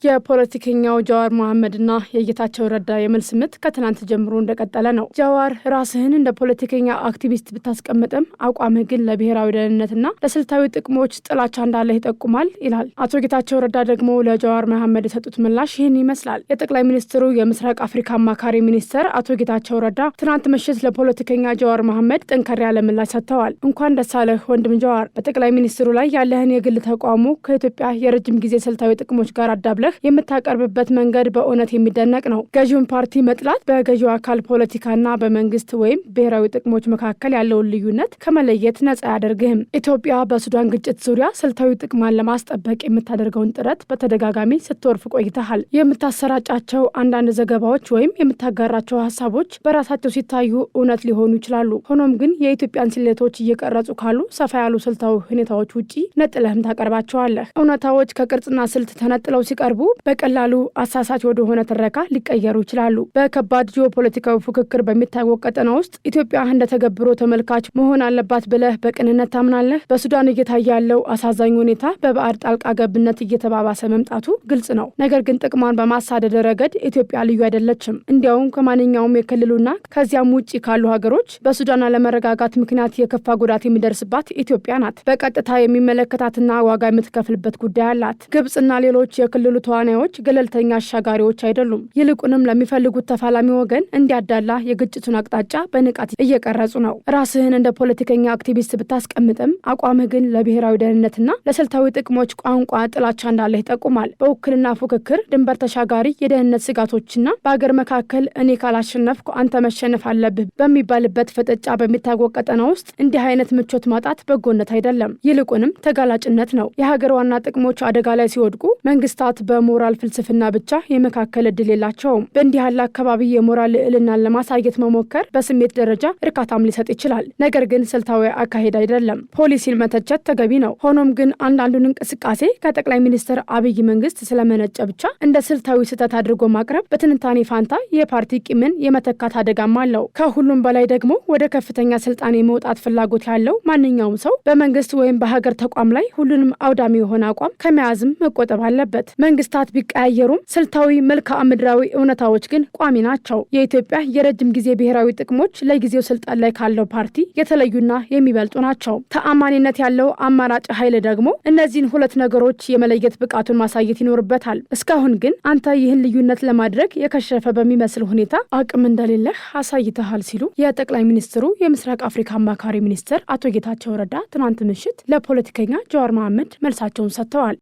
የፖለቲከኛው ጃዋር መሐመድና የጌታቸው ረዳ የመልስ ምት ከትናንት ጀምሮ እንደቀጠለ ነው። ጃዋር፣ ራስህን እንደ ፖለቲከኛ አክቲቪስት ብታስቀምጥም አቋምህ ግን ለብሔራዊ ደህንነትና ለስልታዊ ጥቅሞች ጥላቻ እንዳለህ ይጠቁማል ይላል። አቶ ጌታቸው ረዳ ደግሞ ለጃዋር መሐመድ የሰጡት ምላሽ ይህን ይመስላል። የጠቅላይ ሚኒስትሩ የምስራቅ አፍሪካ አማካሪ ሚኒስትር አቶ ጌታቸው ረዳ ትናንት ምሽት ለፖለቲከኛ ጃዋር መሐመድ ጠንከር ያለ ምላሽ ሰጥተዋል። እንኳን ደስ አለህ ወንድም ጃዋር፣ በጠቅላይ ሚኒስትሩ ላይ ያለህን የግል ተቃውሞ ከኢትዮጵያ የረጅም ጊዜ ስልታዊ ጥቅሞች ጋር አዳብለህ የምታቀርብበት መንገድ በእውነት የሚደነቅ ነው። ገዢውን ፓርቲ መጥላት በገዢው አካል ፖለቲካና በመንግስት ወይም ብሔራዊ ጥቅሞች መካከል ያለውን ልዩነት ከመለየት ነጻ አያደርግህም። ኢትዮጵያ በሱዳን ግጭት ዙሪያ ስልታዊ ጥቅሟን ለማስጠበቅ የምታደርገውን ጥረት በተደጋጋሚ ስትወርፍ ቆይተሃል። የምታሰራጫቸው አንዳንድ ዘገባዎች ወይም የምታጋራቸው ሀሳቦች በራሳቸው ሲታዩ እውነት ሊሆኑ ይችላሉ። ሆኖም ግን የኢትዮጵያን ስሌቶች እየቀረጹ ካሉ ሰፋ ያሉ ስልታዊ ሁኔታዎች ውጪ ነጥለህም ታቀርባቸዋለህ። እውነታዎች ከቅርጽና ስልት ተነጥለው ሲቀርቡ በቀላሉ አሳሳች ወደሆነ ትረካ ሊቀየሩ ይችላሉ። በከባድ ጂኦፖለቲካዊ ፉክክር በሚታወቅ ቀጠና ውስጥ ኢትዮጵያ እንደ ተገብሮ ተመልካች መሆን አለባት ብለህ በቅንነት ታምናለህ? በሱዳን እየታየ ያለው አሳዛኝ ሁኔታ በባዕድ ጣልቃ ገብነት እየተባባሰ መምጣቱ ግልጽ ነው። ነገር ግን ጥቅሟን በማሳደድ ረገድ ኢትዮጵያ ልዩ አይደለችም። እንዲያውም ከማንኛውም የክልሉና ከዚያም ውጭ ካሉ ሀገሮች በሱዳን አለመረጋጋት ምክንያት የከፋ ጉዳት የሚደርስባት ኢትዮጵያ ናት። በቀጥታ የሚመለከታትና ዋጋ የምትከፍልበት ጉዳይ አላት። ግብጽና ሌሎች የክልሉ ተዋናዮች ገለልተኛ አሻጋሪዎች አይደሉም። ይልቁንም ለሚፈልጉት ተፋላሚ ወገን እንዲያዳላ የግጭቱን አቅጣጫ በንቃት እየቀረጹ ነው። ራስህን እንደ ፖለቲከኛ አክቲቪስት ብታስቀምጥም አቋምህ ግን ለብሔራዊ ደህንነትና ለስልታዊ ጥቅሞች ቋንቋ ጥላቻ እንዳለህ ይጠቁማል። በውክልና ፉክክር፣ ድንበር ተሻጋሪ የደህንነት ስጋቶችና በአገር መካከል እኔ ካላሸነፍኩ አንተ መሸነፍ አለብህ በሚባልበት ፍጥጫ በሚታወቅ ቀጠና ውስጥ እንዲህ አይነት ምቾት ማጣት በጎነት አይደለም፣ ይልቁንም ተጋላጭነት ነው። የሀገር ዋና ጥቅሞች አደጋ ላይ ሲወድቁ መንግስታት በሞራል ፍልስፍና ብቻ የመካከል እድል የላቸውም። በእንዲህ ያለ አካባቢ የሞራል ልዕልናን ለማሳየት መሞከር በስሜት ደረጃ እርካታም ሊሰጥ ይችላል። ነገር ግን ስልታዊ አካሄድ አይደለም። ፖሊሲን መተቸት ተገቢ ነው። ሆኖም ግን አንዳንዱን እንቅስቃሴ ከጠቅላይ ሚኒስትር አብይ መንግስት ስለመነጨ ብቻ እንደ ስልታዊ ስህተት አድርጎ ማቅረብ በትንታኔ ፋንታ የፓርቲ ቂምን የመተካት አደጋም አለው። ከሁሉም በላይ ደግሞ ወደ ከፍተኛ ስልጣን የመውጣት ፍላጎት ያለው ማንኛውም ሰው በመንግስት ወይም በሀገር ተቋም ላይ ሁሉንም አውዳሚ የሆነ አቋም ከመያዝም መቆጠብ አለበት። መንግስታት ቢቀያየሩም ስልታዊ መልክዓ ምድራዊ እውነታዎች ግን ቋሚ ናቸው። የኢትዮጵያ የረጅም ጊዜ ብሔራዊ ጥቅሞች ለጊዜው ስልጣን ላይ ካለው ፓርቲ የተለዩና የሚበልጡ ናቸው። ተአማኒነት ያለው አማራጭ ኃይል ደግሞ እነዚህን ሁለት ነገሮች የመለየት ብቃቱን ማሳየት ይኖርበታል። እስካሁን ግን አንተ ይህን ልዩነት ለማድረግ የከሸፈ በሚመስል ሁኔታ አቅም እንደሌለህ አሳይተሃል ሲሉ የጠቅላይ ሚኒስትሩ የምስራቅ አፍሪካ አማካሪ ሚኒስትር አቶ ጌታቸው ረዳ ትናንት ምሽት ለፖለቲከኛ ጃዋር መሐመድ መልሳቸውን ሰጥተዋል።